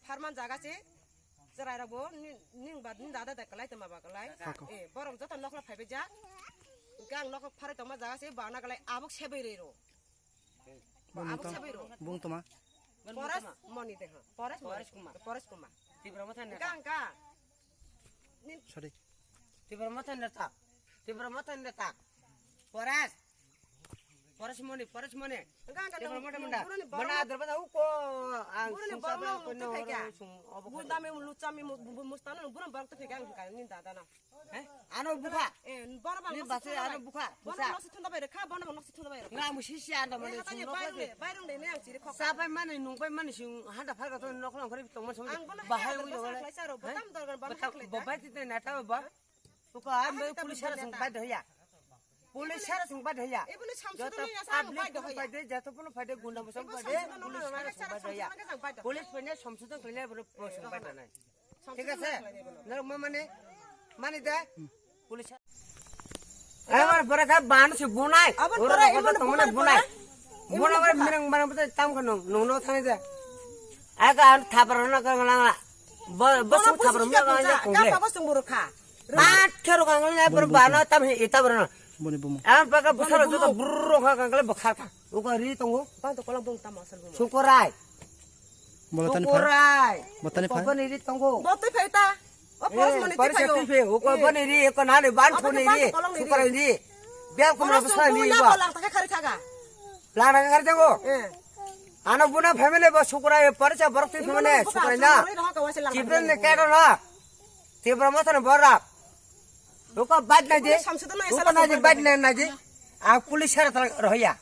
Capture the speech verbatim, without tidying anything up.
Pharman jaga se, chwrairok bo ni, ning ba, ni dada da kwlai tongma ba kwlai. Kako. Eh, borok joto nokla phaibai jak. Gang nokla pharai tongma jaga se, bana kwlai abuk sebai rwi ro. Bung Abuk toma. Sebai ro. Bung toma. Pores Moni de ha. Pores Moni. Pores Kumar. Pores Kumar. Tipra Motha neta. Gang ka. Sorry. Tipra Motha neta. Tipra Motha neta. Pores. Pores Moni, Pores Moni. Gang ka. Tipra Motha munda. Mana darbaza uko ang Burani sungsa borok ba ko no tepeka. Sung obo. Gundami luchami mustano burani borok tepeka ang ka ni dada na. Eh? Ano bukha. Eh, bono bang Ni noksi basi thunda ano bai. Bukha. Bono bang noksi thunda bai rekha, bono bang noksi thunda bai rekha. Nga mo sisi ano mane sung nokla de. Bairung de ne ang chiri khok. Sa bai mane nung bai mane sung handa phalga to nokla khori tong man sung. Ang bono bahai ui dole. Khlai saro, botam dorgan bono khlai. Bobai ti na ta ba. Uko am bai police sara sung bai doya. Police sara sung bai doya. Ibuni samsu to ni asa bai doya. Bai de jato pono bai de gunda mo sung bai de. Police sara sung bai doya. Police bai ne samsu to khlai bro sung bai doya. Thik ase? Norok ma mane, mane de, police. Amar pore kha ban se bunai. Oro pore kha emon tongmane bunai. Bunai pore mirang mana pore tam kha nong, nong no thani de. Aga an thapar na ka ngala. Bo, bo su thapar mi ka ya kong le. Ka ba sung buru kha. An thero ka ngala pore bana tam he ita pore na. Boni bumo. An paka busaro joto burro kha ka ngala bokha kha. Uko ri tongo. Bang to kolang bung tam asal bung. Sukorai. Bola tani phai. Sukorai. Bola tani phai. Boni ri tongo. Bo twi phai ta. O poros moni twi phai. Twi phai. Uko boni ri, uko nani ban phone ri. Sukorai ri. Bial ko mona basa ri ba. Lang ta khari thaga. Lang ta khari thago. Ano buna family bo sukorai parcha borok twi family sukorai na. Chipren ne kero na. Tipra Motha ni borak. Uko bad na je. Uko na je bad na na je. A police sara rohya.